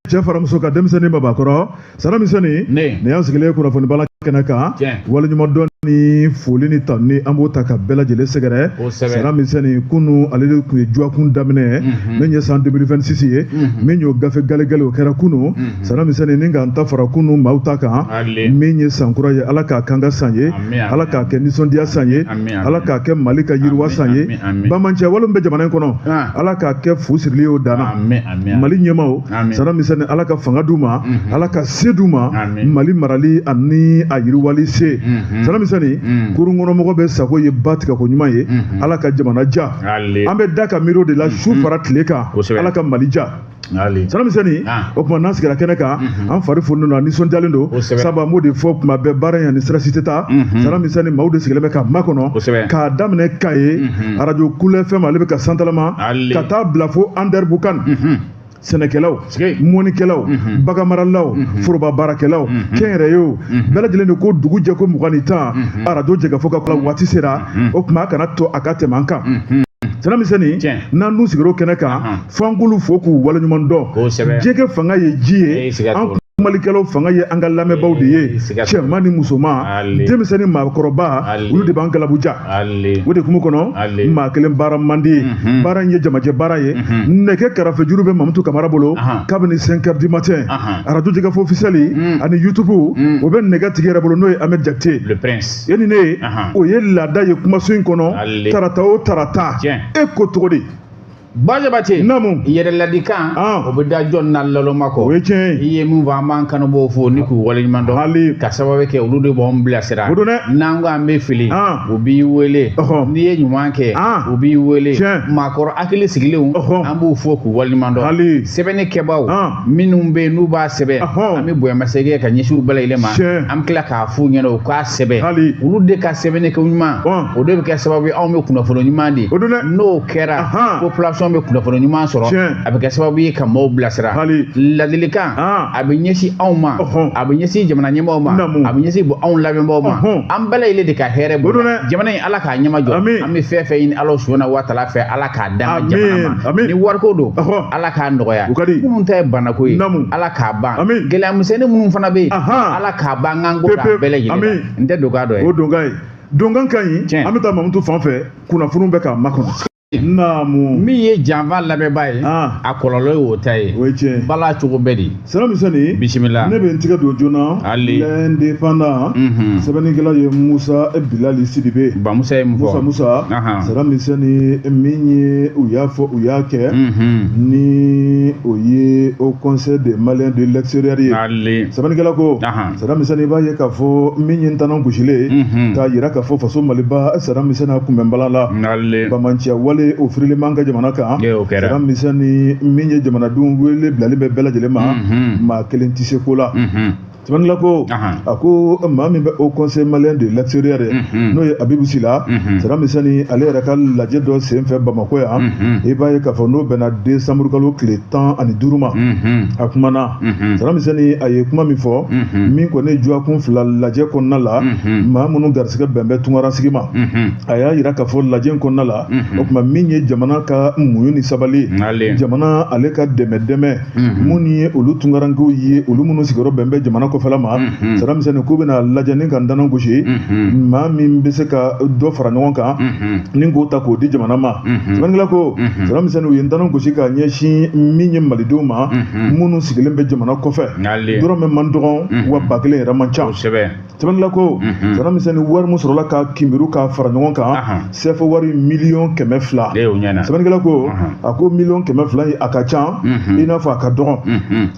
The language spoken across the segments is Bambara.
Cɛ fara muso kan, denmisɛnnin, babakɔrɔ, Sara Misɛnni, Ne. Nin y'an sigilen ye kunnafonibala kɛnɛ kan. Waleɲumandɔn ni foli ni tanuni, an b'o ta ka bɛɛ lajɛlen sɛgɛrɛ. Sara Misɛnni, kunu ale de tun ye juwakun daminɛ min ye san 2026 ye. Min y'o gafe galegale, o kɛra kunu. Sara Misɛnni, ni k'an ta fara kunu maaw ta kan, min ye san kura ye, Ala k'a k'an ka san ye, Ala k'a kɛ nisɔndiya san ye, Ala k'a kɛ Mali ka yiriwa san ye. Bamancɛ wale min bɛ jamana in kɔnɔ, Ala k'a kɛ fu sirili ye o dan na. Mali ɲɛmaaw, Sara Misɛnni, Ala ka fanga d'u ma, Ala ka se d'u ma, Mali marali ani a yiriwali se. Sara Misɛnni, kurun kɔnɔmɔgɔ bɛ sago ye ba tigɛ ko ɲuman ye. Ala ka jamana ja. An bɛ da ka miiri o de la su fara tile kan. Ala ka Mali ja. Sara Misɛnni, o tuma n'an sigira kɛnɛ kan, an fari fununen don, an nisɔndiyalen don, sabu an b'o de fɔ tuma bɛɛ, baara in ani sira si tɛ taa. Sara Misɛnni, maaw de sigilen bɛ ka makɔnɔ k'a daminɛ Kaye, arajo Kulu FM, ale bɛ ka santalama ka taa bila fo Anderamboukane. Sɛnɛkɛlaw, mɔnikɛlaw, baganmaralaw, foroba baarakɛlaw, kɛnyɛrɛyew, bɛɛ lajɛlen de ko dugu jɛ ko 20 ni 10, arajo jɛkafɔ ka waati sera. O tuma a kana to a ka tɛmɛ an kan. Sara Misɛnni, n'an dun sigira o kɛnɛ kan, fo an k'olu fo k'u waleɲuman dɔn. Jɛgɛ fanga ye ji ye, an kumalikɛlaw fanga ye an ka lamɛnbaaw de ye. Cɛman ni musoman, denmisɛnnin, maakɔrɔba, olu de b'an galabuja. O de kumu kɔnɔ, maa kelen baara man di, baara in ye jamajɛ baara ye. Nɛgɛ karafejuru bɛ Mamutu Kamara bolo kabini 5 heures du matin. Arajo Jɛkafɔ officiel ani YouTube, o bɛ nɛgɛ tigi yɛrɛ bolo, n'o ye Ahmed Jakite. Le prince. E ni ne, o ye laada ye kumaso in kɔnɔ tarata o tarata. E ko cogo di? Bajabate. Naamu. Yɛrɛ ladikan, o bɛ da jɔn na laloma kɔ? O ye tiɲɛ ye. I ye min fɔ, an b'an kanubaw fo ni k'u waleɲuman dɔn. Ka sababu kɛ olu de b'anw bilasira. O don dɛ. N'an ko an bɛ fili, u b'i wele. N'i ye ɲuman kɛ, u b'i wele. Maakɔrɔ hakili sigilenw, an b'u fo k'u waleɲuman dɔn. Sɛbɛnni kɛbaaw minnu bɛ yen n'u b'a sɛbɛn, an bɛ bonyamasegin kɛ ka ɲɛsin u bɛɛ lajɛlen ma. An bɛ tila k'a f'u ɲɛna u k'a sɛbɛn. Olu de ka sɛbɛnni kɛ ɲuman, o de bɛ kɛ sababu ye anw bɛ kunnafoni ɲuman di. O don dɛ. N'o kɛra, population bɛ kunnafoni ɲuman sɔrɔ, a bɛ kɛ sababu ye ka maaw bilasira. Ladilikan, a bɛ ɲɛsin anw ma, a bɛ ɲɛsin jamana ɲɛmaaw ma, a bɛ ɲɛsin anw lamɛnbaaw ma. An bɛɛ lajɛlen de ka hɛrɛ b'o la. Jamana in, Ala k'a ɲɛmajɔ. An bɛ fɛn fɛn ɲini Ala subahana wa taala fɛ, Ala k'a d'an ka jamana ma. Ni wariko don, Ala k'a nɔgɔya. Minnu ta ye banako ye, Ala k'a ban. Gɛlɛya misɛnnin minnu fana bɛ yen, Ala k'a ban. K'an ko k'a bɛɛ lajɛlen la. N tɛ don dɔ ye. O donkan ye, donkan ka ɲi. An bɛ taa Mamutu fan fɛ, kunnafoniw bɛ k'a makɔnɔ. Naamu. Min ye janfa lamɛnbaa ye, a kɔlɔlɔ ye o ta ye. O ye tiɲɛ. Bala cogo bɛɛ de. Sara Misɛnni. Bisimila. Ne bɛ n tigɛ don joona. L'Indépendant. Sɛbɛnnikɛla ye Musa Bilali Sidibe. Ba Musa ye mun fɔ? Musa Musa. Sara Misɛnni, min ye u y'a fɔ, u y'a kɛ, ni o ye Haut Conseil des Maliens de l'extérieur ye. Sɛbɛnnikɛla ko, Sara Misɛnni, i b'a ye k'a fɔ min ye ntanan gosilen k'a yira k'a fɔ faso Maliba, Sara Misɛnni, a kunbɛnbala la. Bamanciya wale, o firilen b'an ka jamana kan. Sara Misɛnni, min ye jamanadenw wele bilali bɛ bɛɛ lajɛlen ma, maa kelen tɛ se ko la. Sɛbɛnnikɛla ko, a ko maa min bɛ Haut Conseil malien de l'extérieur ye, n'o ye Abibu Sila, Sara Misɛnni, ale yɛrɛ ka lajɛ dɔ senfɛ Bamakɔ yan, i b'a ye k'a fɔ n'o bɛnna décembre kalo tile 15 ma, a kumana. Sara Misɛnni, a ye kuma min fɔ, min kɔni ye juwakun 2 lajɛ kɔnɔna la, maa minnu garisɛgɛ bɛn bɛ tunkara sigi ma, a y'a yira k'a fɔ lajɛ in kɔnɔna la, o tuma min ye jamana ka muɲu ni sabali, jamana ale ka dɛmɛ dɛmɛ minnu ye olu tunkarankew ye, olu minnu sigiyɔrɔ bɛn bɛ jamana kɔfɛla ma, Sara Misɛnni, k'u bɛna lajɛ ni ka ntanan gosi, maa min bɛ se ka dɔ fara ɲɔgɔn kan ni k'o ta k'o di jamana ma. Sɛbɛnnikɛla ko, Sara Misɛnni, u ye ntanan gosi k'a ɲɛsin min ye malidenw ma minnu sigilen bɛ jamana kɔfɛ, dɔrɔmɛ man dɔgɔn wa 1000 yɛrɛ man ca. Sɛbɛnnikɛla ko, Sara Misɛnni, wari min sɔrɔla ka kinbiri k'a fara ɲɔgɔn kan, CFA wari miliyɔn 200. Sɛbɛnnikɛla ko, a ko miliyɔn 200 in, a ka ca i n'a fɔ a ka dɔgɔn.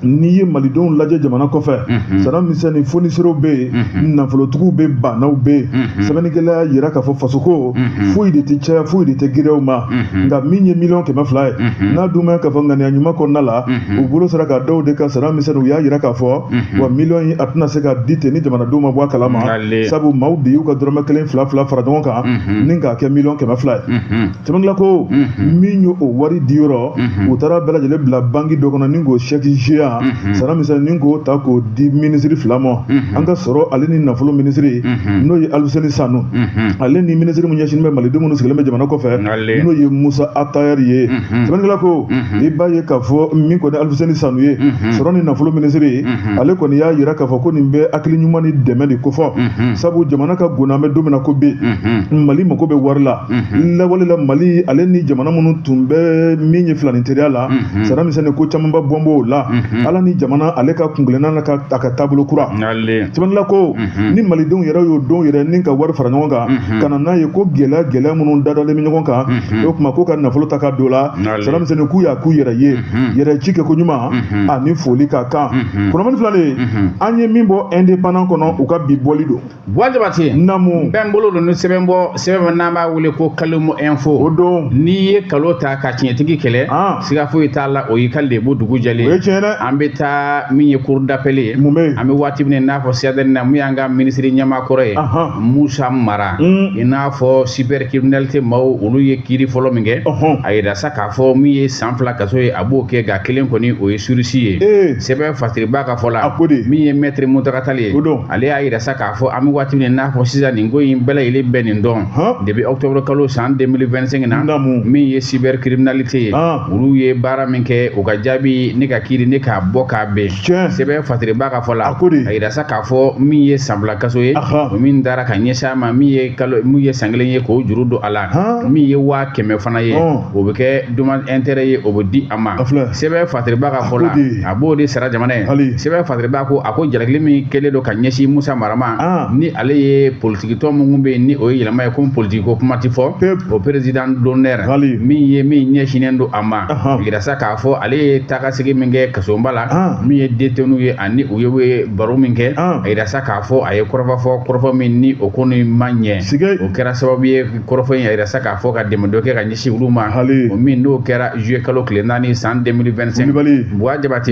N'i ye malidenw lajɛ jamana kɔfɛ, Sara Misɛnni, fonisɛrɛw bɛ yen, nafolotigiw bɛ yen, bannaw bɛ yen. Sɛbɛnnikɛla y'a yira k'a fɔ fasoko foyi de tɛ caya, foyi de tɛ girinya u ma. Nka min ye miliyɔn 200 ye, n'a dun bɛ k'a fɔ ŋaniya ɲuman kɔnɔna la, u bolo sera ka dɔw de ka. Sara Misɛnni, u y'a yira k'a fɔ wa miliyɔn in, a tɛna se ka di ten ni jamanadenw ma bɔ a kalama, sabu maaw de y'u ka dɔrɔmɛ kelen, fila fila fara ɲɔgɔn kan ni k'a kɛ miliyɔn 200 ye. Sɛbɛnnikɛla ko, min ye o wari di yɔrɔ, u taara bɛɛ lajɛlen bila banki dɔ kɔnɔ ni k'o chèque géant, Sara Misɛnni, ni k'o ta k'o di ministre minisiri fila ma, an ka sɔrɔ ale ni nafolo minisiri n'o ye Aluseni Sanu, ale ni minisiri mun ɲɛsinnen bɛ malidenw minnu sigilen bɛ jamana kɔfɛ n'o ye Musa Atayari ye. Sɛbɛnnikɛla ko i b'a ye k'a fɔ min kɔni Aluseni Sanu ye, sɔrɔ ni nafolo minisiri, ale kɔni y'a yira k'a fɔ ko nin bɛ hakili ɲuman ni dɛmɛ de kofɔ, sabu jamana ka gona an bɛ don min na ko bi Mali mako bɛ wari la. Lawale la Mali ale ni jamana minnu tun bɛ min ye filanin teriya la, sara misɛnnin ko camanba bɔn b'o la, ala ni jamana ale ka kunkilenna n'a ka a ka taabolo kura. Sɛbɛnnikɛla ko ni malidenw yɛrɛ y'o don yɛrɛ ni ka wari fara ɲɔgɔn kan ka na n'a ye ko gɛlɛya gɛlɛya minnu dadalen bɛ ɲɔgɔn kan, o tuma ko ka nafolo ta ka don la, sara misɛnnin k'u y'a k'u yɛrɛ ye, yɛrɛ ci kɛ ko ɲuman ani foli ka kan. Kunnafoni filɛ nin ye, an ye min bɔ Indépendant kɔnɔ, u ka bi bɔli don. Buwa Jabate, Namu. Bɛɛ n bolo don ni sɛbɛn bɔ, sɛbɛn n'an b'a wele ko Kalimu Info. O don. N'i ye kalo ta ka tiɲɛtigi kɛlɛ, siga foyi t'a la, o y'i ka lebu dugu jɛlen. O ye tiɲɛ dɛ. An bɛ taa min ye cour d'appel ye. Mun bɛ yen? An bɛ waati min na, i n'a fɔ CADN na, mun y'an ka minisiri ɲɛmaa kɔrɔ ye, Musa Mara. I n'a fɔ cybercriminalité maaw, olu ye kiiri fɔlɔ min kɛ, a yira sa k'a fɔ min ye san 2 kaso ye, a b'o kɛ, nka kelen kɔni o ye sursis ye. Sɛbɛn fasiriba ka fɔ la, min ye maître Mountaga Tall ye, ale y'a yira sa k'a fɔ an bɛ waati min n'a fɔ sisan nin ko in bɛɛ lajɛlen bɛ nin dɔn depuis octobre kalo san 2025 na, min ye cybercriminalité ye, olu ye baara min kɛ, u ka jaabi ne ka kiiri ne k'a bɔ k'a bɛn. Sɛbɛn fasiriba ka fɔ la, a yira sa k'a fɔ min ye san 2 kaso ye, o min dara ka ɲɛsin a ma, min ye kalo min ye san 1 ye k'o juru don a la, min ye 100 000 fana ye, o bɛ kɛ dommage intérêt ye, o bɛ di a ma. Sɛbɛn fasiriba ka fɔ la, a b'o de sara jamana ye. Sɛbɛn fasiriba ko a ko jalakili min kɛlen don ka ɲɛsin Musa Mara ma, ni ale ye politiki tɔn minnu bɛ yen ni o ye yɛlɛma ye komi politiki ko kuma ti fɔ, o président d'honneur min ye min ɲɛsinnen don a ma, yira sa k'a fɔ ale ye taakasegin min kɛ kasonba la, min ye détenu ye ani u ye baro min kɛ, a yira sa k'a fɔ a ye kɔrɔfɔ fɔ, kɔrɔfɔ min ni o ko ni ma ɲɛ, o kɛra sababu ye kɔrɔfɔ in a yira sa k'a fɔ ka dɛmɛ dɔ kɛ ka ɲɛsin olu ma, o min n'o kɛra juillet kalo tile 4 san 2025. Buwa Jabate,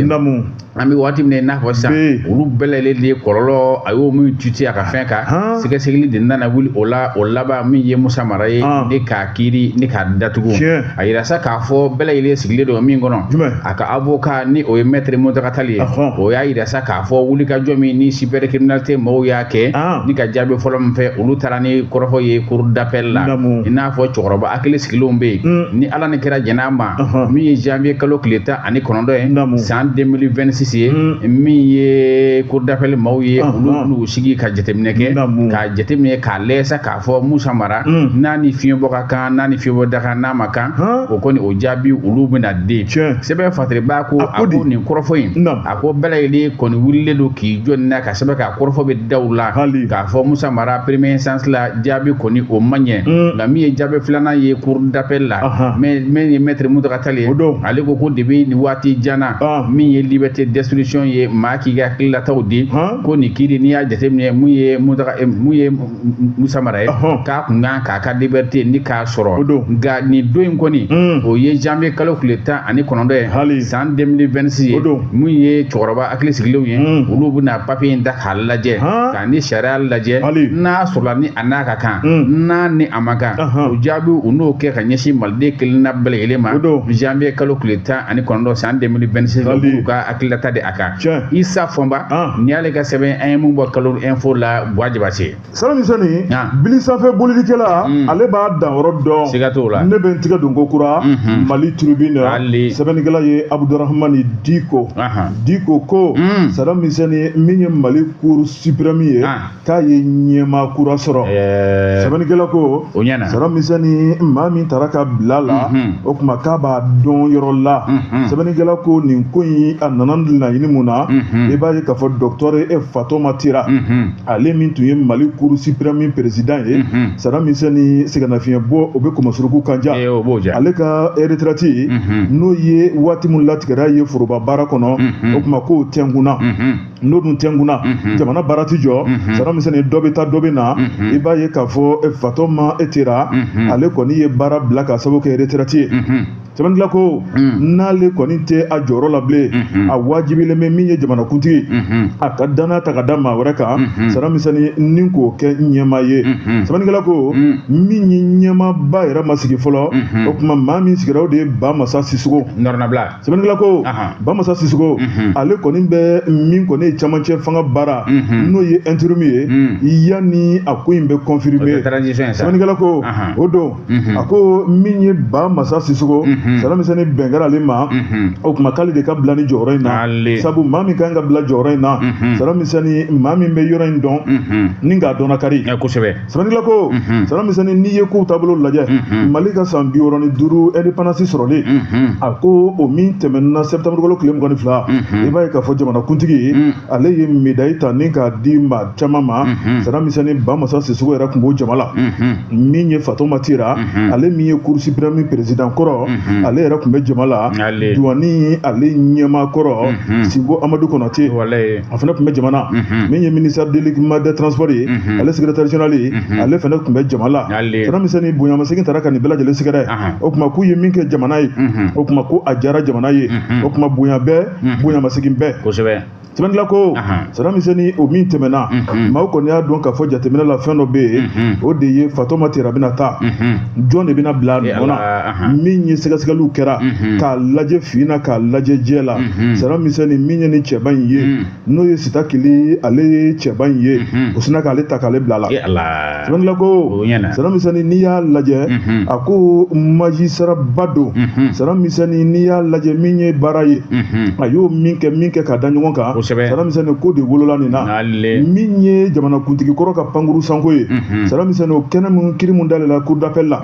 an bɛ waati min na i n'a fɔ sisan, olu bɛɛ lajɛlen de ye kɔlɔlɔ a y'o min tuti a ka fɛn kan, sɛgɛsɛgɛli de nana wuli o la, o laban min ye Musa Mara ye ne k'a kiiri ne k'a datugu. A yira sa k'a fɔ bɛɛ lajɛlen sigilen don min kɔnɔ, a ka avocat ni o ye maître Mountaga Tall ye, o y'a yira sa k'a fɔ wulikajɔ min ni cybercriminalité mɔgɔw y'a kɛ ni ka jaabi fɔlɔ min fɛ, olu taara ni kɔrɔfɔ ye cour d'appel la, i n'a fɔ cɛkɔrɔba hakili sigilenw bɛ yen ni Ala ni kɛra jɛn'a ma, min ye janvier kalo tile 19 ye san 2026 ye, min ye cour d'appel maaw ye, olu n'u sigi ka jateminɛ kɛ, k'a jateminɛ k'a lajɛ sa k'a fɔ Musa Mara n'a ni fiɲɛbɔ ka kan, n'a ni fiɲɛbɔ da kan, n'a ma kan, o kɔni o jaabi olu bɛna den. Sɛbɛn fasiriba ko a ko nin kɔrɔfɔ in, a ko bɛɛ lajɛlen kɔni wulilen don k'i jɔ nin na ka sɛbɛn k'a kɔrɔfɔ bɛ da u la k'a fɔ Musa Mara première instance la jaabi kɔni o ma ɲɛ, nka min ye jaabi filanan ye cour d'appel la, min ye maître Mountaga Tall ye, ale ko ko depuis nin waati jan na, min ye liberté d'expression ye, maa k'i ka hakililataw di, ko nin kiiri n'i y'a jateminɛ mun ye mun ye Musa Mara ye, k'a kun kan k'a ka liberté ni k'a sɔrɔ, nka nin don in kɔni o ye janvier kalo tile 19 ye san 2026 ye, mun ye cɛkɔrɔba hakili sigilenw ye, olu bɛna papier in ta k'a lajɛ, k'a ni sariya lajɛ, n'a sɔrɔla ni a n'a ka kan, n'a ni a ma kan, o jaabi u n'o kɛ ka ɲɛsin maliden kelenna bɛɛ lajɛlen ma, janvier kalo tile 19 san 2026, olu ka hakililata de a kan. Isa Fɔnba ni y'ale ka sɛbɛn an ye mun bɔ Kalo Info la. Buwa Jabate, Sara Misɛnni, bili sanfɛ bolilikɛla, ale b'a danyɔrɔ dɔn. Siga t'o la. Ne bɛ n tigɛ don ko kura Mali Tribune, sɛbɛnnikɛla ye Abudurahamani Diko. Diko ko Sara Misɛnni min ye Mali Cour suprême ye, k'a ye ɲɛmaa kura sɔrɔ. Sɛbɛnnikɛla ko Sara Misɛnni maa min taara ka bila la, o tuma k'a b'a dɔn yɔrɔ la. Sɛbɛnnikɛla ko nin ko in a nana laɲini mun na, i b'a ye k'a fɔ docteur Fatoma Tira, ale min tun ye Mali Cour suprême président ye, Sara Misɛnni sɛgɛnnafiɲɛ bɔ o bɛ kɔmɔsuruku kanja, ale ka retraite n'o ye waati min latigɛra ye foroba baara kɔnɔ, o tuma k'o tɛnkunna, n'o dun tɛnkunna jamana baara ti jɔ. Sara Misɛnni dɔ bɛ taa dɔ bɛ na, i b'a ye k'a fɔ Fatoma Tira ale kɔni ye baara bila k'a sababu kɛ retraite ye. Sɛbɛnnikɛla ko n'ale kɔni tɛ a jɔyɔrɔ la bilen, a wajibilen bɛ min ye jamanakuntigi a ka danaya ta ka da maa wɛrɛ kan, Saddam Misani ni k'o kɛ ɲɛmaa ye. Sɛbɛnnikɛla ko min ye ɲɛmaaba yɛrɛ ma sigi fɔlɔ, o tuma maa min sigira o de ye Bamasa Sisoko. Nɔrɔnabila. Sɛbɛnnikɛla ko Bamasa Sisoko ale kɔni bɛ min kɔni ye camancɛ fanga baara, n'o ye intérim ye, yanni a ko in bɛ confirmer. Sɛbɛnnikɛla ko o don, a ko min ye Bamasa Sisoko, Saddam Misani bɛn kɛra ale ma, o tuma k'ale de ka bila ni jɔyɔrɔ in na, sabu maa min kan ka bila jɔyɔrɔ in na, Saddam Misani maa min bɛ yɔrɔ in dɔn ni k'a dɔnna kari. Kosɛbɛ. Sɛbɛnnikɛla ko Saddam Misani, n'i ye kow taabolo lajɛ, Mali ka san 65 indépendance sɔrɔlen, a ko o min tɛmɛna septembre kalo tile 22, i b'a ye k'a fɔ jamanakuntigi ale ye médaille ta ni k'a di maa caman ma. Saddam Misani Bamasa Sisoko yɛrɛ tun b'o jama la. Min ye Fatoma Tira, ale min ye Cour suprême président kɔrɔ, ale yɛrɛ tun bɛ jama la. Douane ale ɲɛmaa kɔrɔ Sinbo Amadu Konate, a fana tun bɛ jama na. Min ye ministère de l'équipement des transports ye, ale secrétaire général ye, ale fana tun bɛ jama la. Saddam Misani bonyamasegin taara ka nin bɛɛ lajɛlen sɛgɛrɛ. O tuma k'u ye min kɛ jamana ye, o tuma ko a diyara jamana ye, o tuma bonya bɛɛ, bonyamasegin bɛɛ. Kosɛbɛ. Sɛbɛnnikɛla ko Saddam Misani o min tɛmɛna, maaw kɔni y'a dɔn k'a fɔ jateminɛ la fɛn dɔ bɛ yen, o de ye Fatoma Tira bɛna taa, jɔn de bɛna bila a nɔ na. Min ye sɛgɛsɛgɛliw kɛra k'a lajɛ fin na, k'a lajɛ jɛ la, Saddam Misani min ye ni cɛba in ye, n'o ye Sitakili, ale ye cɛba in ye, o sinna k'ale ta k'ale bila a la. Sɛbɛnnikɛla ko Saddam Misani, n'i y'a lajɛ, a ko magistrat ba don. Saddam Misani, n'i y'a lajɛ, min ye baara ye, a y'o min kɛ k'a da ɲɔgɔn kan. Saddam Misani ko de wolola nin na. Min ye jamanakuntigi kɔrɔ ka pankuru sanko ye, Saddam Misani o kɛnɛ mun kiri mun d'ale la cour d'appel la,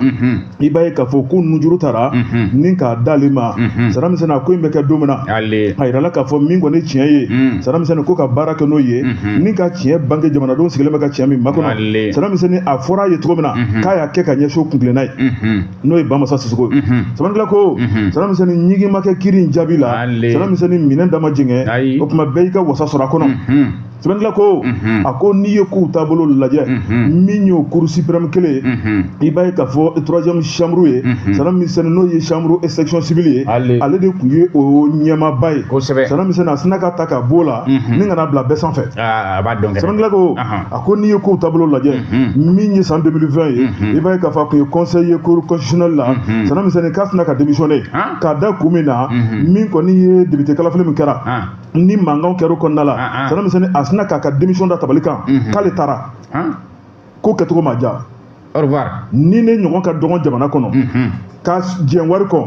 i b'a ye k'a fɔ ko nujuru taara ni k'a d'ale ma. Saddam Misani a ko in bɛ kɛ don min na, a yirala k'a fɔ min kɔni tiɲɛ ye, Saddam Misani ko ka baara kɛ n'o ye, ni ka tiɲɛ bange jamanadenw sigilen bɛ ka tiɲɛ min makɔnɔ. Saddam Misani a fɔra a ye cogo min na k'a y'a kɛ ka ɲɛsin o kuntilenna ye, n'o ye Bamasa Sisoko ye. Sɛbɛnnikɛla ko Saddam Misani ɲigin ma kɛ kiri in jaabi la. Saddam Misani minɛn da ma jɛngɛ, o tuma bɛɛ y'i ka wasa sɔrɔ a kɔnɔ. Sɛbɛnnikɛla ko a ko n'i ye kow taabolo lajɛ, min y'o cour suprême kelen, i b'a ye k'a fɔ troisième chambre ye, Saddam Misani n'o ye chambre section civile ye, ale de tun ye o ɲɛmaaba ye. Saddam Misani a sinna ka ta ka b'o la ni kana bila bɛɛ sanfɛ. Sɛbɛnnikɛla ko a ko n'i ye kow taabolo lajɛ, min ye san 2020 ye, i b'a ye k'a fɔ a tun ye conseiller cour constitutionnel la. Saddam Misani k'a sinna ka démissionner k'a da kun min na, min kɔni ye député kalafili min kɛra ni mankan kɛra o kɔnɔna la, Saddam Misani a sinna k'a ka démission da tabali kan k'ale taara, ko kɛcogo ma diya. Au revoir. Ni ne ɲɔgɔn ka dɔgɔn jamana kɔnɔ, ka jɛn wari kɔ,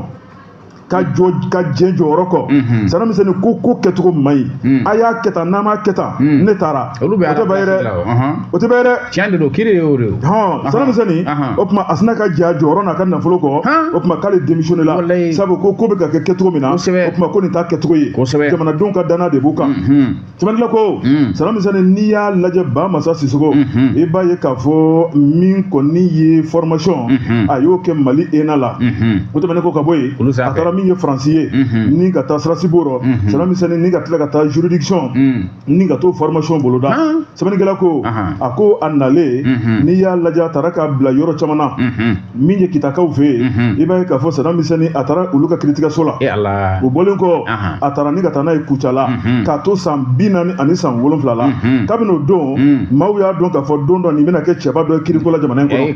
ka jɔ ka jɛn jɔyɔrɔ kɔ, Saddam Misani ko kɛcogo man ɲi, a y'a kɛ tan, n'a m'a kɛ tan, ne taara. Olu bɛ o tɛ ban ye dɛ, o tɛ ban ye dɛ. Tiɲɛ de don, kiiri de y'o de ye. Saddam Misani o tuma a sinna ka jɛ a jɔyɔrɔ n'a ka nafolo kɔ, o tuma k'ale démissionné la, sabu ko bɛ ka kɛ kɛcogo min na, o tuma ko nin t'a kɛcogo ye, jamanadenw ka danaya de b'u kan. Sɛbɛnnikɛla ko Saddam Misani, n'i y'a lajɛ Bamasa Sisoko, i b'a ye k'a fɔ min kɔni ye formation, a y'o kɛ Mali ENA la. O tɛmɛnen kɔ ka bɔ yen, a taara min ye Faransi ye, ni ka taa Strasbourg, Saddam Misani ni ka tila ka taa juridiction, ni ka t'o formation boloda. Sɛbɛnnikɛla ko a ko a nalen, n'i y'a lajɛ, a taara k'a bila yɔrɔ caman na, min ye Kitakaw fɛ yen, i b'a ye k'a fɔ Saddam Misani a taara olu ka kiiritigɛso la. O bɔlen kɔ, a taara ni ka taa n'a ye Kucala, k'a to san 47 la. Kabini o don, maaw y'a dɔn k'a fɔ don dɔ nin bɛna kɛ cɛba dɔ ye kiriko la jamana in kɔnɔ.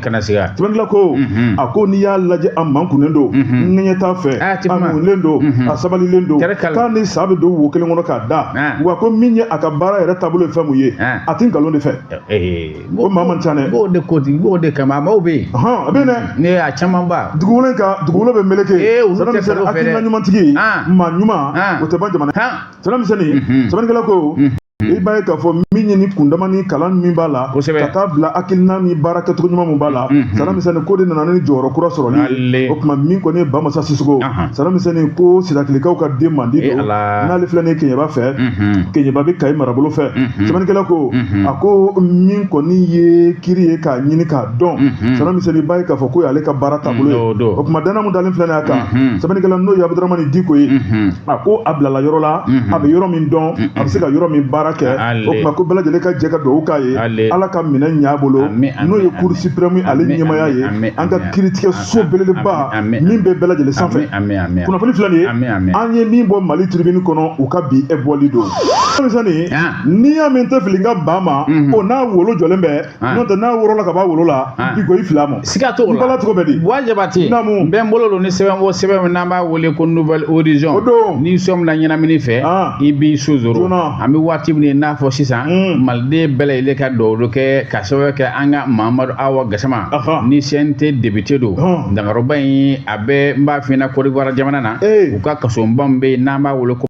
Sɛbɛnnikɛla ko a ko n'i y'a lajɛ, a mankunnen don, ŋɛɲɛ t'a fɛ, a muɲunen don, a sabalilen don, k'a ni sa bɛ don wo kelen kɔnɔ k'a da. Wa ko min ye a ka baara yɛrɛ taabolo ye fɛn mun ye, a tɛ nkalon de fɛ. O maa man ca dɛ. B'o de ko ten, b'o de kama, a maaw bɛ yen. A bɛ yen dɛ. Ne a caman ba. Dugukolo kan, dugukolo bɛ meleke. Olu tɛ nkalon fɛ dɛ. Hakilina ɲumantigi, maa ɲuman, o tɛ ban jamana. Saddam Misani, sɛbɛnnikɛla ko i b'a ye k'a fɔ min ye ni kundama ni kalan min b'a la, ka taa bila hakilina ni baara kɛcogo ɲuman mun b'a la, Saddam Misani ko de nana ni jɔyɔrɔ kura sɔrɔli. O tuma min kɔni ye Bamasa Sisoko, Saddam Misani ko Sitakilikaw ka den mandi don, n'ale filɛ nin ye Keɲeba fɛ, Keɲeba bɛ Kayi marabolo fɛ. Sɛbɛnnikɛla ko a ko min kɔni ye kiiri ye k'a ɲini k'a dɔn, Saddam Misani i b'a ye k'a fɔ ko y'ale ka baara taabolo ye. O tuma danaya mun dalen filɛ nin ye a kan, sɛbɛnnikɛla n'o ye Abudaramani Diko ye, a ko a bilala yɔrɔ la, a bɛ yɔrɔ min dɔn, a bɛ se ka yɔrɔ min baara baara kɛ, o tuma ko bɛɛ lajɛlen ka jɛ ka dugawu k'a ye, Ala ka minɛ ɲ'a bolo, n'o ye Cour suprême ale ɲɛmaaya ye, an ka kiiritigɛ so belebeleba min bɛ bɛɛ lajɛlen sanfɛ. Kunnafoni filɛ nin ye, an ye min bɔ Mali Tribune kɔnɔ, u ka bi bɔli don. Misani, n'i y'a mɛn tɛ fili n ka ba ma, o n'a wolo jɔlen bɛ, n'o tɛ n'a worola ka b'a wolo la, i ko i fila ma. Siga t'o la. N bala cogo bɛ di? Buwa Jabate, n bɛ n bolo don ni sɛbɛn o sɛbɛn min n'an b'a wele ko Nouvelle Horizon. O don. N'i sɔmina ɲɛnamini fɛ, i b'i sosoro. An bɛ waati min n'a fɔ sisan, Maliden bɛɛ lajɛlen ka dugawu kɛ ka sababu kɛ an ka Mahamadu Awa Gasama ni CNT député don. Dangaroba in a bɛ n b'a f'i ɲɛna Côte d'Ivoire jamana na, u ka kasoba min bɛ yen n'an b'a wele ko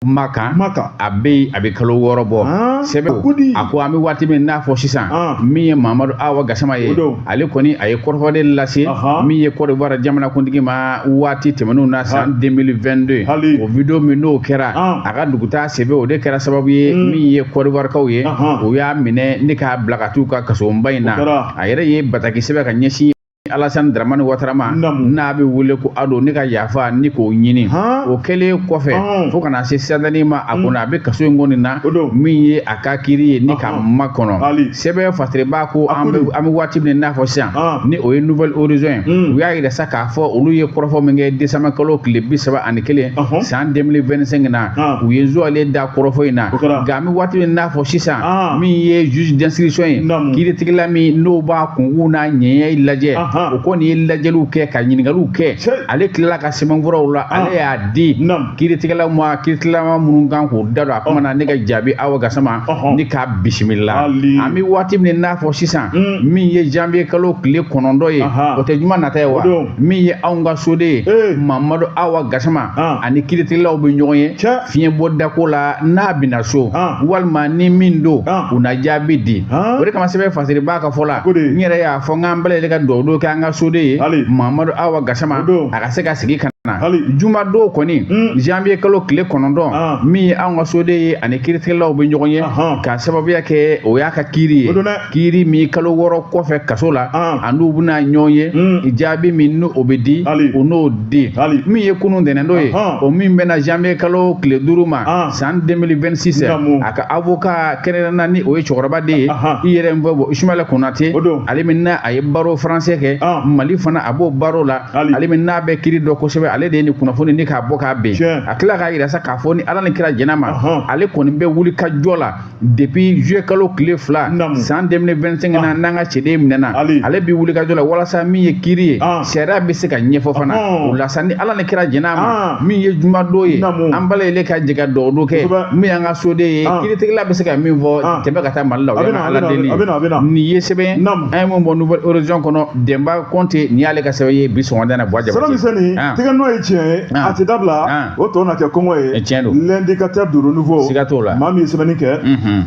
Makan, a bɛ yen a bɛ kalo 6 bɔ. Sɛbɛn a ko an bɛ waati min n'a fɔ sisan, min ye Mahamadu Awa Gasama ye, ale kɔni a ye kɔrɔfɔden lase min ye Côte d'Ivoire jamanakuntigi ma waati tɛmɛnenw na san 2022. O vidéo min n'o kɛra a ka dugutaa sɛbɛn, o de kɛra sababu ye min ye Côte d'Ivoirekaw ye, o y'a minɛ ni k'a bila ka t'u ka kasoba in na. A yɛrɛ ye bataki sɛbɛn ka ɲɛsin Alassane Dramane Ouattara ma, n'a bɛ wele ko Ado, ne ka yafa ni k'o ɲini. O kɛlen kɔfɛ fo kana se sadani ma, a kɔni a bɛ kaso in kɔni na, min ye a ka kiiri ye ni ka makɔnɔ. Sɛbɛn fasiriba ko an bɛ waati min n'a fɔ sisan, ni o ye Nouvelle Horizon ye, u y'a yira sa k'a fɔ olu ye kɔrɔfɔ min kɛ décembre kalo tile 31 san 2025 na, u ye zuwale da kɔrɔfɔ in na. Nka an bɛ waati min n'a fɔ sisan, min ye juge d'instruction ye, kiiritigɛla min n'o b'a kunkun n'a ɲɛɲɛ lajɛ, o kɔni ye lajɛliw kɛ ka ɲininkaliw kɛ, ale tilala ka sɛbɛnfuraw la, ale y'a di kiiritigɛlaw ma, kiiritigɛla minnu kan k'u da don a kuma na, ne ka jaabi Awa Gasama ni k'a bisimila. An bɛ waati min n'a fɔ sisan, min ye janvier kalo tile 9 ye, o tɛ juma nata ye wa, min ye anw ka soden ye Mahamadu Awa Gasama ani kiiritigɛlaw bɛ ɲɔgɔn ye fiɲɛbɔ dako la, n'a bɛna so walima ni min don, u na jaabi di. O de kama sɛbɛn fasiriba ka fɔ la, n yɛrɛ y'a fɔ n k'an bɛɛ lajɛlen ka dugawu kɛ an ka soden ye Mahamadu Awa Gasama, a ka se ka sigi ka na juma don kɔni janvier kalo tile 9, min ye anw ka soden ye ani kiiritigɛlaw bɛ ɲɔgɔn ye, ka sababuya kɛ o y'a ka kiiri ye, kiiri min kalo 6 kɔfɛ kaso la, a n'u bɛna ɲɔgɔn ye, jaabi min n'o bɛ di, o n'o di. Min ye kunun ntɛnɛn ye, o min bɛna janvier kalo tile 5 ma san 2026, a ka avocat kɛrɛnkɛrɛnna ni o ye cɛkɔrɔba de ye, i yɛrɛ n fɔ Ismaël Konate, ale min n'a a ye baro français kɛ Mali fana a b'o baro la, ale min n'a bɛ kiiri dɔn kosɛbɛ, ale de ye nin kunnafoni ni k'a bɔ k'a ben. A tila k'a yira sa k'a fɔ ni Ala ni kira jɛn'a ma, ale kɔni bɛ wuli ka jɔ la depuis juillet kalo tile 2 san 2025 na, n'an ka cɛden minɛna, ale bɛ wuli ka jɔ la walasa min ye kiiri ye, sariya bɛ se ka ɲɛfɔ fana. O la sa ni Ala ni kira jɛn'a ma, min ye jumadon ye, an bɛɛ lajɛlen ka jɛ ka dugawu kɛ min y'an ka soden ye, kiiritigɛla bɛ se ka min fɔ tɛmɛ ka taa Mali la, o y'an ka Ala deli ye. Nin ye sɛbɛn an ye mun bɔ Nouvelle Horizon kɔnɔ, Denba Kɔnte nin y'ale ka sɛbɛn ye bi sɔgɔmada in na. Buwa Jabate, Sɛbɛn misɛnnin tigɛ nɔ ye tiɲɛ ye, a tɛ dabila, o tɔ na kɛ kɔngɔ ye. Tiɲɛ don. L'indicateur du renouveau, siga t'o la, maa min ye sɛbɛnni kɛ,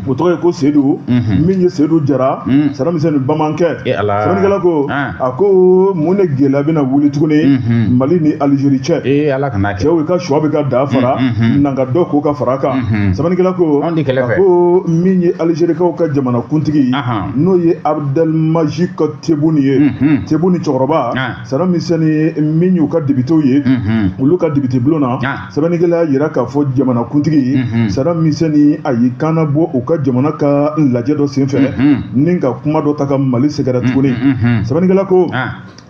o tɔgɔ ye ko Seydou, min ye Seydou Jara, sɛbɛn misɛnnin bamankɛ. Sɛbɛnnikɛla ko a ko mun de gɛlɛya bɛna wuli tuguni Mali ni Algérie cɛ? Ala kana kɛ. Cɛw ka shɔ bɛ ka da fara, nanga dɔ k'o ka fara kan. Sɛbɛnnikɛla ko a ko min ye Algériekaw ka jamanakuntigi, n'o ye Abdelmajid Tebboune ye, Tebboune cɛkɔrɔba, sɛbɛn misɛnnin min y'u ka députéw ye, olu ka député bulon na, sɛbɛnnikɛla y'a yira k'a fɔ jamanakuntigi sɛbɛn misɛnnin a y'i kanna bɔ u ka jamana ka lajɛ dɔ senfɛ, ni ka kuma dɔ ta ka Mali sɛgɛrɛ tuguni. Sɛbɛnnikɛla ko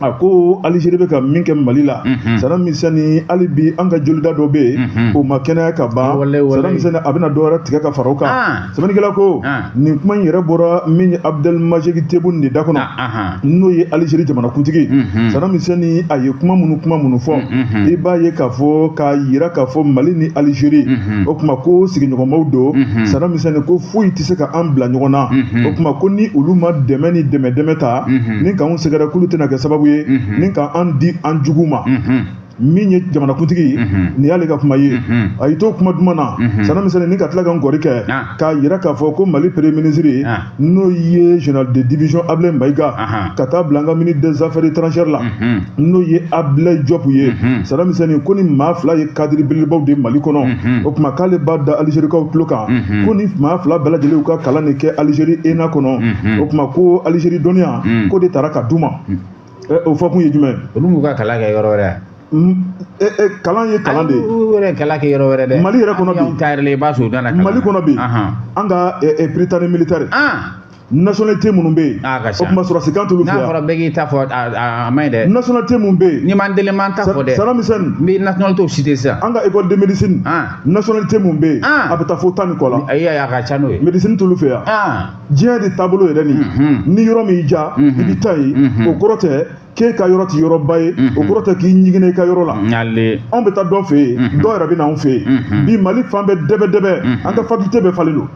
a ko Algérie bɛ ka min kɛ Mali la, sɛbɛn misɛnnin hali bi an ka jolida dɔ bɛ yen, o ma kɛnɛya ka ban, sɛbɛn misɛnnin a bɛna dɔ wɛrɛ tigɛ ka fara o kan. Sɛbɛnnikɛla ko nin kuma in yɛrɛ bɔra min ye Abdelmajid Tebboune de da kɔnɔ, n'o ye Algérie jamanakuntigi. Sɛbɛn misɛnnin a ye kuma minnu fɔ, i b'a ye k'a fɔ k'a yira k'a fɔ Mali ni Algérie, o tuma ko sigiɲɔgɔnmaw don. Sɛbɛn misɛnnin ko foyi tɛ se ka an bila ɲɔgɔn na, o tuma ko ni olu ma dɛmɛ ni dɛmɛ ta, ni k'anw sɛgɛrɛ k'olu tɛna kɛ sababu ye ni k'an di an jugu ma. Min ye jamanakuntigi nin y'ale ka kuma ye, a y'i to kuma duman na, sɛbɛn misɛnnin ni ka tila ka n gɔri kɛ k'a yira k'a fɔ ko Mali premier ministre, n'o ye général de division Ablaye Maïga, ka taa bila an ka ministre des affaires étrangères la, n'o ye Ablaye Diop ye, sɛbɛn misɛnnin ko ni maa 2 ye cadre belebelebaw de Mali kɔnɔ, o tuma k'ale b'a da Algériekaw tulo kan, ko ni maa 2 bɛɛ lajɛlen y'u ka kalan de kɛ Algérie ENA kɔnɔ, o tuma ko Algérie dɔnniya k'o de taara ka d'u ma. O fɔ kun ye jumɛn? Olu m'u ka kalan kɛ yɔrɔ wɛrɛ. Kalan ye kalan de ye. O yɛrɛ kalan kɛ yɔrɔ wɛrɛ dɛ. Mali yɛrɛ kɔnɔ bi. Anw ta yɛrɛ la i b'a sɔrɔ u nana kalan. Mali kɔnɔ bi. An ka Prytanée militaire. Nationalité minnu bɛ yen. O tuma sɔrɔsikan t'olu fɛ yan. N'a fɔra bɛɛ k'i ta fɔ a ma ɲi dɛ. Nationalité mun bɛ yen. N'i ma n deli ma n ta fɔ dɛ. Salam Misɛn. N bɛ nationalité cité sisan. An ka école de médecine. Nationalité mun bɛ yen. A bɛ taa fo 10 ni kɔ la. Ayi a ka ca n'o ye. Médecine t'olu fɛ yan. Diɲɛ de taabolo yɛrɛ nin. Ni yɔrɔ min y'i diya. I bɛ taa yen. O kɔrɔ tɛ k'e ka yɔrɔ ti yɔrɔba ye. O kɔrɔ tɛ k'i ɲiginna i ka yɔrɔ la. Anw bɛ taa dɔ fɛ yen. Dɔw yɛrɛ bɛ na anw fɛ yen. Bi Mali fan bɛɛ dɛbɛ dɛbɛ. An ka faculté bɛɛ falen don.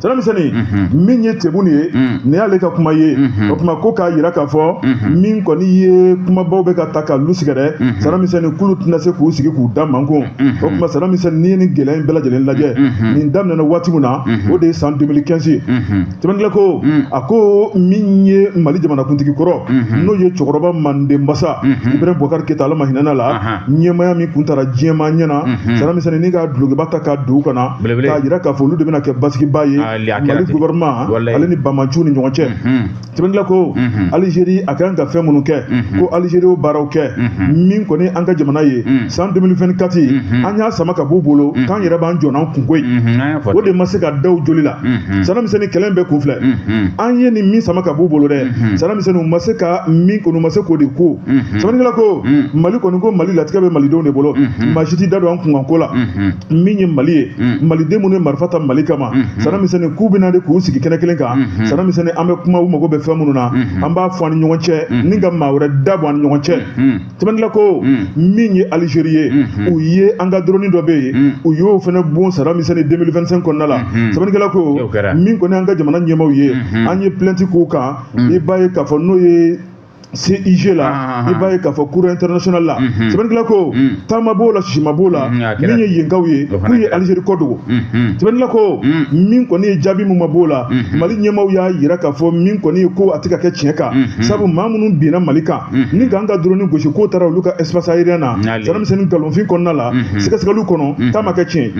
Salam Misɛnni min ye Tebboune ye nin y'ale ka kuma ye. O tuma ko k'a jira k'a fɔ min kɔni ye kumabaw bɛ ka ta ka lu sɛgɛrɛ. Salam Misɛnni k'olu tɛna se k'u sigi k'u da mankun. O tuma Salam Misɛnni n'i ye nin gɛlɛya in bɛɛ lajɛlen lajɛ nin daminɛna waati min na o de ye san 2015 ye. Sɛbɛnnikɛla ko a ko min ye Mali jamanakuntigi kɔrɔ n'o ye cɛkɔrɔba Manden Basa Ibrahim Boubacar Keita Ala ma hinɛ la ɲɛmaaya min kun taara diɲɛmaa ɲɛna. Salam Misɛnni ni ka dulokiba ta k'a don u kana k'a jira k'a fɔ olu de bɛna kɛ basigiba ye Mali gouvernement ale ni bamaciw ni ɲɔgɔn cɛ. Sɛbɛnnikɛla ko Algérie a kan ka fɛn minnu kɛ ko Algérie y'o baaraw kɛ min kɔni an ka jamana ye san 2024 an y'a sama ka b'u bolo k'an yɛrɛ b'an jɔ n'an kunko ye o de ma se ka da u joli la. Salam Misɛnni kɛlɛ in bɛɛ kun filɛ an ye nin min sama ka b'u bolo dɛ. Salam Misɛnni u ma se ka min kɔni u ma se k'o de ko. Sɛbɛnnikɛla ko Mali kɔni ko Mali latigɛ bɛ malidenw de bolo maa si t'i da don an kunkanko la min ye Mali ye maliden minnu ye marifa ta Mali kama. Salam Misɛnni k'u bɛna de k'u sigi kɛnɛ kelen kan. Salam Misɛnni an bɛ kuma u mago bɛ fɛn minnu na an b'a fɔ an ni ɲɔgɔn cɛ ni ka maa wɛrɛ da bɔ an ni ɲɔgɔn cɛ. Sɛbɛnnikɛla ko min ye Algérie ye u ye an ka drone dɔ bɛ yen u y'o fana bon Salam Misɛnni 2025 kɔnɔna la. Sɛbɛnnikɛla ko min kɔni an ka jamana ɲɛmaaw ye an ye plainte k'u kan i b'a ye k'a fɔ n'o ye CIG la i b'a ye k'a fɔ cour international la. Sɛbɛnnikɛla ko taama b'o la sisima b'o la min ye yenkaw ye k'u ye Algérie kɔ dogo. Sɛbɛnnikɛla ko min kɔni ye jaabi min ma b'o la Mali ɲɛmaaw y'a jira k'a fɔ min kɔni ye ko a tɛ ka kɛ tiɲɛ kan sabu maa minnu binna Mali kan ni k'an ka drone gosi k'o taara olu ka espace aérien na. Salam Misɛnni nkalonfin kɔnɔna la sɛgɛsɛgɛliw kɔnɔ k'a ma kɛ tiɲɛ ye.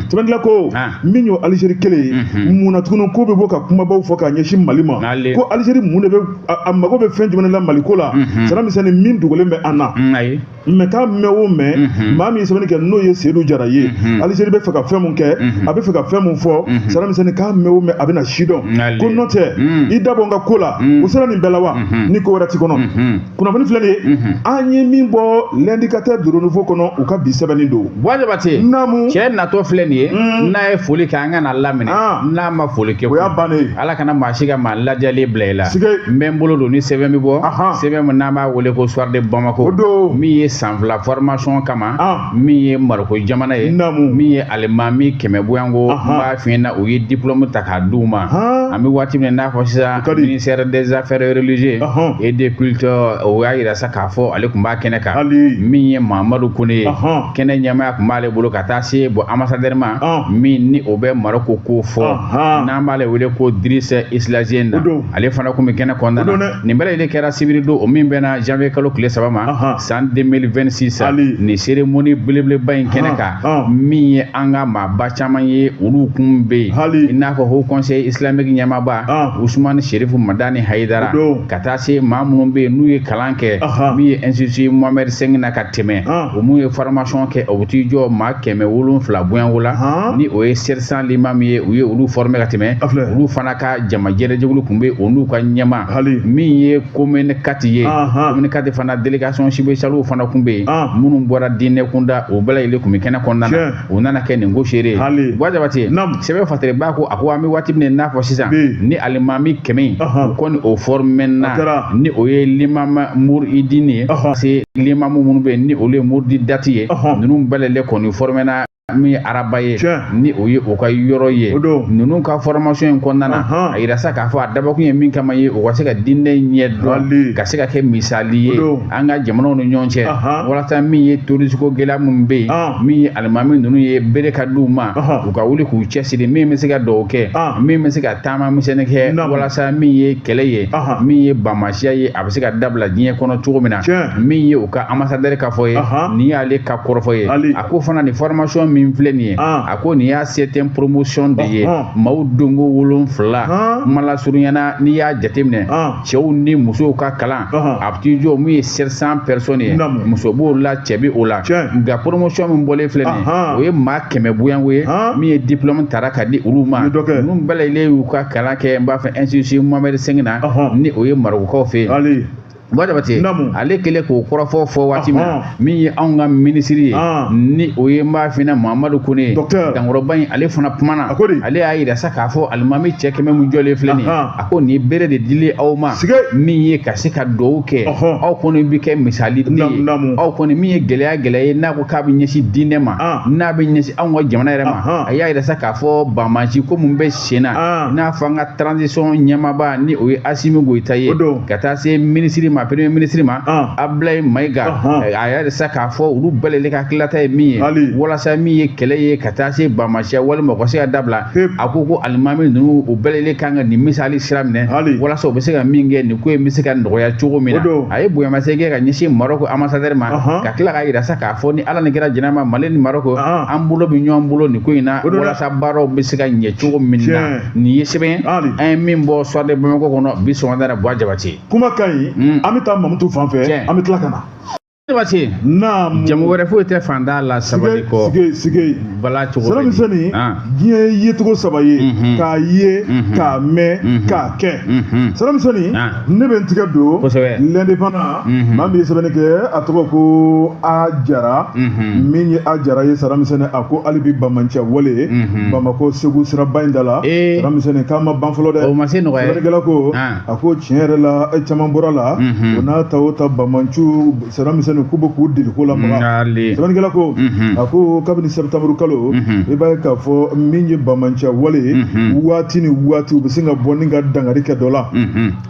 Sɛbɛnnikɛla ko min y'o Algérie kelen ye mun na tuguni k'o bɛ bɔ ka kumabaw fɔ k'a ɲɛsin Mali ma ko Algérie mun de bɛ a mago bɛ fɛn jumɛn la Mali ko la. Salam Misɛnni min dogolen bɛ an na mɛ k'a mɛn o mɛn maa min ye sɛbɛnni kɛ n'o ye Seydou Jara ye Algérie bɛ fɛ ka fɛn mun kɛ a bɛ fɛ ka fɛn mun fɔ. Salam Misɛnni k'a mɛn o mɛn a bɛna si dɔn ko n'o tɛ i da bɔ n ka ko la o sera nin bɛɛ la wa ni ko wɛrɛ t'i kɔnɔ. Kunnafoni filɛ nin ye an ye min bɔ l'indicateur de renouveau kɔnɔ u ka bi sɛbɛnni don. Buwa Jabate naamu cɛ natɔ filɛ nin ye n'a ye foli kɛ an ka na laminɛ n'a ma foli kɛ o y'a bannen ye. Ala kana maa si ka maa lajalen bila i la. N bɛ n bolo don ni sɛbɛn bɛ bɔ sɛbɛn min n'an b'a wele ko Soir de Bamako min ye san 2 formation kama min ye Maroko jamana ye min ye alimami 100 boyanko n b'a f'i ɲɛna u ye diplôme ta k'a d'u ma an bɛ waati min na n'a fɔ sisan ministère des affaires religieuses et des cultes o y'a yira sa k'a fɔ ale tun b'a kɛnɛ kan min ye Mahamadu Kone ye kɛnɛ ɲɛmaaya tun b'ale bolo ka taa se bon ambassadeur ma min ni o bɛ Maroko ko fɔ n'an b'ale wele ko Driss Islazien na ale fana tun bɛ kɛnɛ kɔnɔna na nin bɛɛ lajɛlen kɛra sibiri don o min bɛnna janvier kalo tile 3 ma san 2026 nin cérémonie belebeleba in kɛnɛ kan min ye an ka maaba caman ye olu kun bɛ yen i n'a fɔ haut conseil islamique ɲɛmaaba Ousmane Chérif Madani Hayidara ka taa se maa minnu bɛ yen n'u ye kalan kɛ min ye institut Mohamed V na ka tɛmɛ o mun ye formation kɛ o bɛ t'i jɔ maa 700 bonyanko la ni o ye 700 limam ye u ye olu former ka tɛmɛ olu fana ka jamajɛrɛjɛkulu tun bɛ yen o n'u ka ɲɛmaa min ye commune 4 ye commune 4 fana délégation spéciale fana tun bɛ yen minnu bɔra diinɛ kunda o bɛɛ lajɛlen tun bɛ kɛnɛ kɔnɔna na u nana kɛ nin ko seere ye. Buwa Jabate sɛbɛn Fatereba ko a ko an bɛ waati min na n'a fɔ sisan ni alimami 100 u kɔni o formé na ni o ye limam Mouridine ye se limamu minnu bɛ yen ni olu ye Mourididati ye ninnu bɛɛ lajɛlen kɔni formé na min ye araba ye ni o ye u ka yɔrɔ ye ninnu ka formation in kɔnɔna na a yira sa k'a fɔ a dabɔkun ye min kama ye u ka se ka diinɛ ɲɛ dɔn ka se ka kɛ misali ye an ka jamanaw ni ɲɔgɔn cɛ walasa min ye tourisme ko gɛlɛya min bɛ yen min ye alimami ninnu ye bere ka d'u ma u ka wuli k'u cɛsiri min bɛ se ka dugawu kɛ min bɛ se ka taama misɛnnin kɛ walasa min ye kɛlɛ ye min ye bamasiya ye a bɛ se ka dabila diɲɛ kɔnɔ cogo min na min ye u ka ambassadeur ka fɔ ye nin y'ale ka kɔrɔfɔ ye a ko fana nin formation min filɛ nin ye, a ko nin y'a 7e promotion de ye, maaw donko 7 kuma lasurunyana. N'i y'a jateminɛ, cɛw ni musow ka kalan a bɛ t'i jɔ mun ye 700 personnes ye, muso b'o la, cɛ bɛ o la. Nka promotion min bɔlen filɛ nin ye, o ye maa 100 bonyanko ye min ye diplôme tara ka di olu ma. Ninnu bɛɛ lajɛlen y'u ka kalan kɛ n b'a fɛ institut Mohamed V na, ni o ye Marɔkukaw fɛ yen. Buwa Jabate, ale kɛlen k'o kɔrɔfɔ fɔ waati min na, min ye anw ka minisiri ye, ni o ye n b'a f'i ɲɛna Muhamadu Kone, dankɔrɔba in, ale fana kumana. Ale y'a yira sa k'a fɔ alimami cɛ 100 min jɔlen filɛ nin ye, a ko nin ye bere de dilen aw ma min ye ka se ka duwawu kɛ, aw kɔni bɛ kɛ misali den ye, aw kɔni min ye gɛlɛya gɛlɛya ye n'a ko k'a bɛ ɲɛsin diinɛ ma, n'a bɛ ɲɛsin anw ka jamana yɛrɛ ma. A y'a yira sa k'a fɔ banbanci ko mun bɛ sen na, i n'a fɔ an ka transition ɲɛmaaba ni o ye Asimi Goyita ye, ka taa se minisiri ma, premier ministre ma, Abdoulaye Maïga, a y'a sa k'a fɔ olu bɛɛ lajɛlen ka hakililata ye min ye, walasa min ye kɛlɛ ye ka taa se banbaanciya walima u ka se ka dabila. A ko ko alimami ninnu u bɛɛ lajɛlen kan ka nin misali sira minɛ walasa u bɛ se ka min kɛ, nin ko in bɛ se ka nɔgɔya cogo min na. A ye bonyamasegin kɛ ka ɲɛsin Maroc ambassadeur ma, ka tila k'a yira sa k'a fɔ ni Ala ni kɛra jɛnɛ ma, Mali ni Maroc an bolo bɛ ɲɔgɔn bolo nin ko in na, walasa baaraw bɛ se ka ɲɛ cogo min na. Nin ye sɛbɛn an ye min bɔ Soir de Bamako kɔnɔ bi sɔgɔmada la. Buwa Jabate, kuma ka ɲi. An bɛ taa Mamutu fan fɛ, an bɛ tila ka na. Jabate, naamu, jamu wɛrɛ foyi tɛ fantan la sabali kɔ. Sige bala cogo bɛ di? Sira Misɛnni, diɲɛ ye yecogo 3 ye, k'a ye, k'a mɛn, k'a kɛ. Sira Misɛnni, ne bɛ n tigɛ don l'Indépendant, maa min ye sɛbɛnni kɛ, a tɔgɔ ko A Jara. Min ye A Jara ye, Sira Misɛnni, a ko hali bi banbaanciya wale Bamakɔ Segu siraba in da la, Sira Misɛnni, k'a ma ban fɔlɔ dɛ. O ma se nɔgɔya. Sɛbɛnnikɛla ko, a ko tiɲɛ yɛrɛ la caman bɔra la, o n'a ta o ta banbaanciw, Sira Misɛnni, k'u bɛ k'u deliko la maga. Sɛbɛnnikɛla ko, a ko kabini septembre kalo, i b'a ye k'a fɔ min ye banbaanciya wale ye, waati ni waati u bɛ sin ka bɔ ni ka dankari kɛ dɔ la.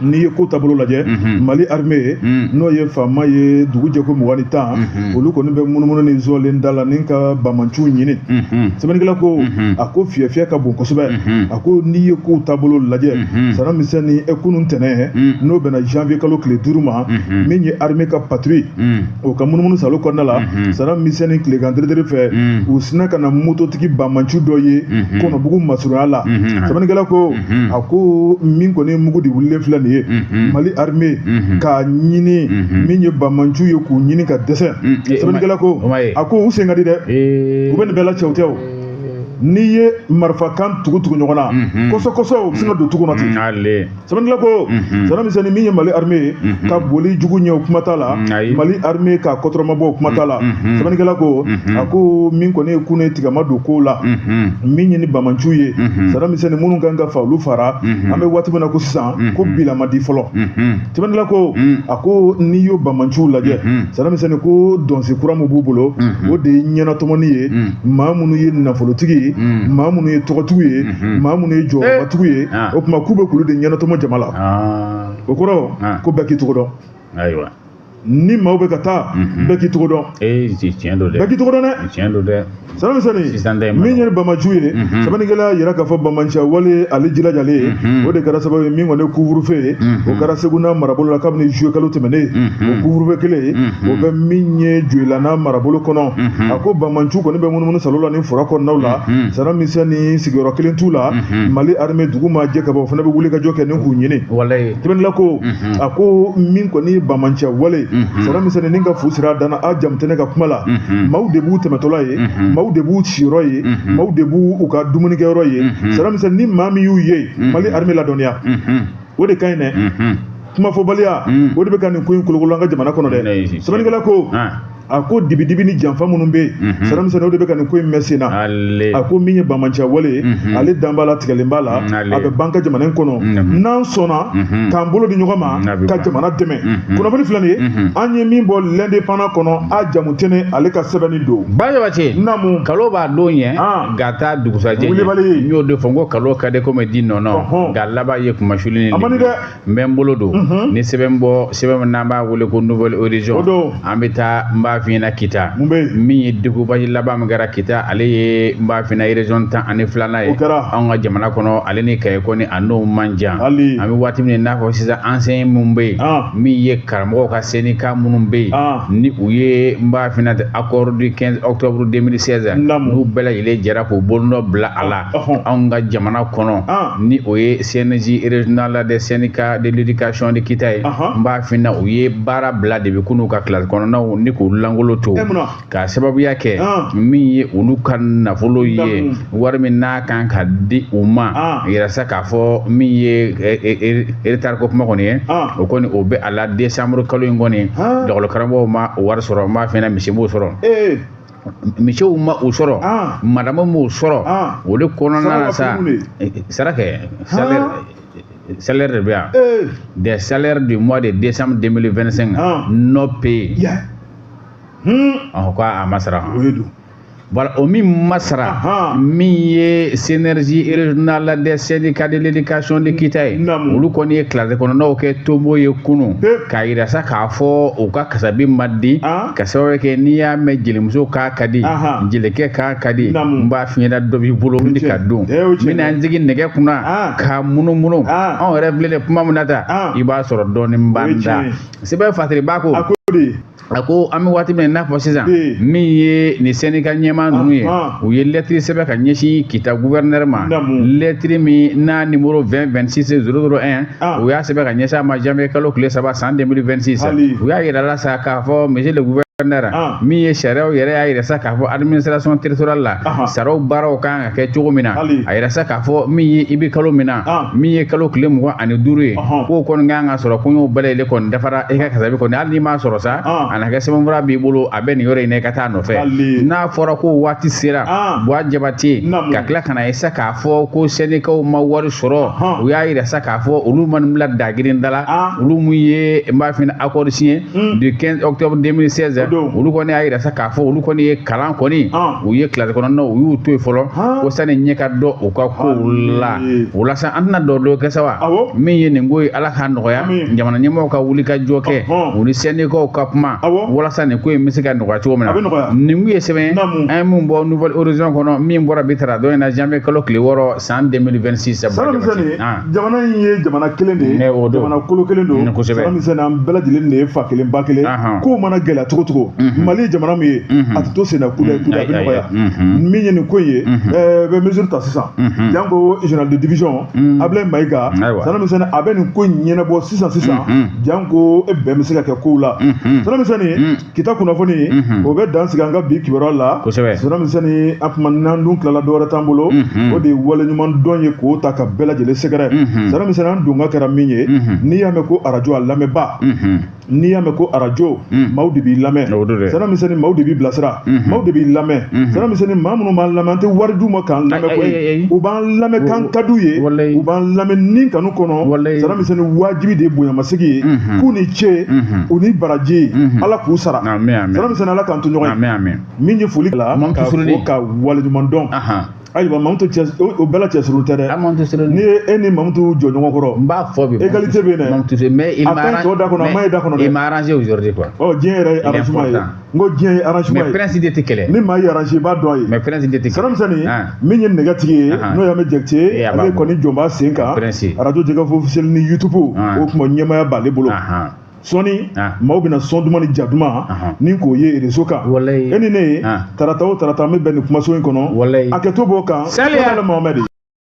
N'i ye ko taabolo lajɛ, Mali armée n'o ye faama ye dugu jɛ ko 20 ni 10, olu kɔni bɛ munumunu ni zɔlen da la ni ka banbaanciw ɲini. Sɛbɛnnikɛla ko, a ko fiyɛ fiyɛ ka bon kosɛbɛ. A ko n'i ye kow taabolo lajɛ, Sara Misɛnni, e kunun tɛnɛn n'o bɛnna janvier kalo tile 5 ma, min ye armée ka patrouille o ka munumunu salo kɔnɔna la, Sara Misɛnni, tilegan teriteri fɛ, u sinna ka na mototigi banbanci dɔ ye Kɔnɔbugu masurunya la. Sɛbɛnnikɛla ko, a ko min kɔni mugu de wulilen filɛ nin ye, Mali armée k'a ɲini min ye banbanciw ye k'u ɲini ka dɛsɛ. Sɛbɛnnikɛla ko, a ko u sen ka di dɛ, u bɛ nin bɛɛ la cɛw tɛ o. N'i ye marifakan tugu tugu ɲɔgɔn na kɔsɔ kɔsɔ, u bɛ se ka don tugu kɔnɔ ten. Sɛbɛnnikɛla ko, Sara Misɛnni, min ye Mali armée ka boli jugu ɲɛ, o kuma t'a la. Mali armée ka kɔtɔrɔmabɔ, o kuma t'a la. Sɛbɛnnikɛla ko, a ko min kɔni ye kun ye tigɛma don kow la, min ye ni banbaanciw ye, Sara Misɛnni, minnu kan ka fa olu fara, an bɛ waati min na ko sisan ko bila ma di fɔlɔ. Sɛbɛnnikɛla ko, a ko n'i y'o banbaanciw lajɛ, Sara Misɛnni, ko dɔnsi kura min b'u bolo, o de ye ɲɛnatɔmɔni ye, maa minnu ye nafolotigi ye, maa minnu ye tɔgɔtigiw ye, maa minnu ye jɔyɔrɔbatigiw ye, o tuma k'u bɛ k'olu de ɲɛnatɔmɔ jama la. O kɔrɔ ko bɛɛ k'i tɔgɔ dɔn. Ayiwa, ni maaw bɛ ka taa, bɛɛ k'i tɔgɔ dɔn. Tiɲɛ don dɛ. Bɛɛ k'i tɔgɔ dɔn dɛ. Tiɲɛ don dɛ. Sara Misɛnni, min ye banbaanciw ye, sɛbɛnnikɛla yira k'a fɔ banbaanciya wale ale jilajalen, o de kɛra sababu ye min kɔni couvre-feu ye, o kɛra Segu n'a marabolo la kabini juillet kalo tɛmɛnen. O couvre-feu kelen, o bɛ min ye Joyila n'a marabolo kɔnɔ. A ko banbaanciw kɔni bɛ munumunu salo la ni foro kɔnɔnaw la, Sara Misɛnni, sigiyɔrɔ kelen t'u la. Mali armée dugu ma jɛ ka ban, o fana bɛ wuli ka jɔ kɛ ni k'u ɲini. Sɛbɛnnikɛla ko, a ko min kɔni ye banbaanciya wale, Sara Misɛnni, ni ka fu sira danna a jamu tɛ ne ka kuma la, maaw de b'u tɛmɛtɔla ye, maaw de b'u siyɔrɔ ye, maaw de b'u u ka dumunikɛyɔrɔ ye. Sara Misɛnni, ni maa min y'u ye, Mali armée ladɔnniya, o de ka ɲi dɛ. Kumafɔbaliya, o de bɛ ka nin ko in kolokolo an ka jamana kɔnɔ dɛ. Sɛbɛnnikɛla ko, a ko dibidibi ni janfa minnu bɛ yen, Sara Misɛnni, o de bɛ ka nin ko in mɛn sen na. A ko min ye banbaanciya wale ye, ale dan b'a la, tigɛlen b'a la, a bɛ ban ka jamana in kɔnɔ. N'an sɔnna k'an bolo di ɲɔgɔn ma ka jamana dɛmɛ. Kunnafoni filɛ nin ye, an ye min bɔ l'Indépendant kɔnɔ, a jamu tɛnɛ ale ka sɛbɛnni don. Bajabate, naamu, kalo b'a don ɲɛ, nka taa dugusajɛ wulibali. N y'o de fɔ n ko kalo ka di komi di nɔnɔ, nka laban ye kumasuli ni a man di dɛ. N bɛ n bolo don ni sɛbɛn bɔ, sɛbɛn min n'an b'a wele ko Nouvelle Horizon, an bɛ taa n b'a f'i ɲɛna Kita min ye découpage laban min kɛra Kita ale ye n b'a f'i ɲɛna région 12nan ye anw ka jamana kɔnɔ ale ni Kayi kɔni a n'o man jan an bɛ waati min n'a fɔ sisan enseignant minnu bɛ yen min ye karamɔgɔw ka syndicat minnu bɛ yen ni u ye n b'a f'i ɲɛna accord du 15 octobre 2016 n'u bɛɛ lajɛlen jɛra k'u bolonɔ bila a la anw ka jamana kɔnɔ ni o ye CNJ régional des syndicats de l'éducation de Kita ye n b'a f'i ɲɛna u ye baara bila depuis kunun ka kilasi kɔnɔnaw ni k'u langolo to k'a sababuya kɛ min ye olu ka nafolo ye wari min n'a kan ka di u ma yɛrɛ sa k'a fɔ min ye retard ko kuma kɔni ye o kɔni o bɛ a la décembre kalo in kɔni lakɔli karamɔgɔw ma o wari sɔrɔ n b'a f'i ɲɛna misi m'o sɔrɔ misiw ma o sɔrɔ madamu m'o sɔrɔ o de kɔnɔna na sa sara kɛ salaire de bɛ yan des salaires du mois de décembre 2025 non payés ko a ma sara. Voilà, o min ma sara min ye synergie régionale des syndicats de l'éducation de Kita ye olu kɔni ye kilasi kɔnɔnaw kɛ tomo ye kunun k'a yira sa k'a fɔ u ka kasabi ma di ka sababu kɛ n'i y'a mɛn jelimuso k'a ka di jelikɛ k'a ka di n b'a f'i ɲɛna dɔ b'i bolo ni ka dun n bɛna n sigi nɛgɛ kunna k'a munumunu anw yɛrɛ filɛ nin kuma min na ta i b'a sɔrɔ dɔɔnin b'an da sɛbɛn Fatiriba ko a ko an bɛ waati min na i n'a fɔ sisan min ye nin syndicat ɲɛmaa ninnu ye u ye lettre sɛbɛn ka ɲɛsin Kita gouverneur ma lettre min n'a numéro 20 26 001 u y'a sɛbɛn ka ɲɛsin a ma janvier kalo tile 3 san 2026 u y'a yira la sa k'a fɔ monsieur le gouverneur min ye sariyaw yɛrɛ y'a yira sa k'a fɔ administration territoriale la saraw baaraw kan ka kɛ cogo min na a yira sa k'a fɔ min ye i bɛ kalo min na min ye kalo tile 25 ye k'o kɔni kan ka sɔrɔ ko n y'o bɛɛ lajɛlen kɔni dafara e ka kasabi kɔni hali n'i m'a sɔrɔ sa a na kɛ sɛbɛnfura b'i bolo a bɛ nin yɔrɔ in na i ka taa nɔfɛ n'a fɔra ko waati sera Buwa Jabate ka tila ka na ye sa k'a fɔ ko syndicats ma wari sɔrɔ u y'a yira sa k'a fɔ olu ma nin bila dagirin da la olu mun ye n b'a f'i ɲɛna accord signé du 15 octobre 2016 olu kɔni y'a yira sa k'a fɔ olu kɔni ye kalan kɔni u ye kilasi kɔnɔnaw u y'u to yen fɔlɔ ko sani ɲɛ ka dɔn u ka kow la o la sa an tɛna dɔ dɔ kɛ sa wa min ye nin ko ye Ala k'a nɔgɔya jamana ɲɛmɔgɔw ka wuli ka jɔ kɛ u ni syndicats ka kuma walasa nin ko in bɛ se ka nɔgɔya cogo min na nin kun ye sɛbɛn an ye mun bɔ Nouvelle Horizon kɔnɔ min bɔra bi tara dɔ in na janvier kalo tile 6 san 2026. Jamana in ye jamana kelen de ye jamana kolo kelen don Sara an bɛɛ lajɛlen de ye fa kelen ba kelen kow mana gɛlɛya cogo cogo Mali ye jamana min ye a tɛ to senna kudayi kudayi a bɛ nɔgɔya min ye nin ko in ye bɛ mesure ta sisan janko général de division Ablaye Mayiga Sara Misɛnni a bɛ nin ko in ɲɛnabɔ sisan sisan janko e bɛn bɛ se ka kɛ kow la Sara Misɛnni Kita kunnafoni o bɛ dan sigi an ka bi kibaruya la Sara Misɛnni a kuma n'an dun tilala dɔwɛrɛ t'an bolo o de ye waleɲuman dɔn ye k'o ta ka bɛɛ lajɛlen sɛgɛrɛ Sara Misɛnni an donka kɛra min ye n'i y'a mɛn ko arajo a lamɛnba n'i y'a mɛn ko arajo maaw de b'i lamɛn Sara Misɛnni maaw de b'i bilasira maaw de b'i lamɛn Sara Misɛnni maa minnu b'an lamɛn an tɛ wari d'u ma k'an lamɛn koyi u b'an lamɛn k'an ka d'u ye u b'an lamɛn ni kanu kɔnɔ Sara Misɛnni wajibi de ye bonyamasegin ye k'u ni ce u ni baraji Ala k'u sara Sara Misɛnni Ala k'an to ɲɔgɔn ye min ye foli la ka fɔ ka waleɲuman dɔn ayiwa Mamutu cɛ o bɛɛ la cɛsiri tɛ dɛ n'i ye e ni Mamutu jɔ ɲɔgɔn kɔrɔ n b'a fɔ bi égalité bɛ yen dɛ Mamutu mais il m'a tɔ da kɔnɔ a ma ye da kɔnɔ dɛ il m'a arrangé aujourd'hui quoi ɔ diɲɛ yɛrɛ ye arrangement ye n ko diɲɛ ye arrangement ye mais prince de tɛ kɛlɛ ni maa y'i arrangé i b'a dɔn a ye mais prince de tɛ kɛlɛ Sara Misɛnni min ye nɛgɛtigi ye n'o ye Ahmed Jakite ale kɔni jɔn b'a sen kan arajo Jɛkafɔ officiel ni YouTube o tuma ɲɛmaaya b'ale bolo sɔɔni maaw bɛna sɔn duman ni ja duman ni k'o ye réseau kan e ni ne ye tarata o tarata an bɛ bɛn nin kumaso in kɔnɔ hakɛto b'o kan. Sali Mohamɛdi.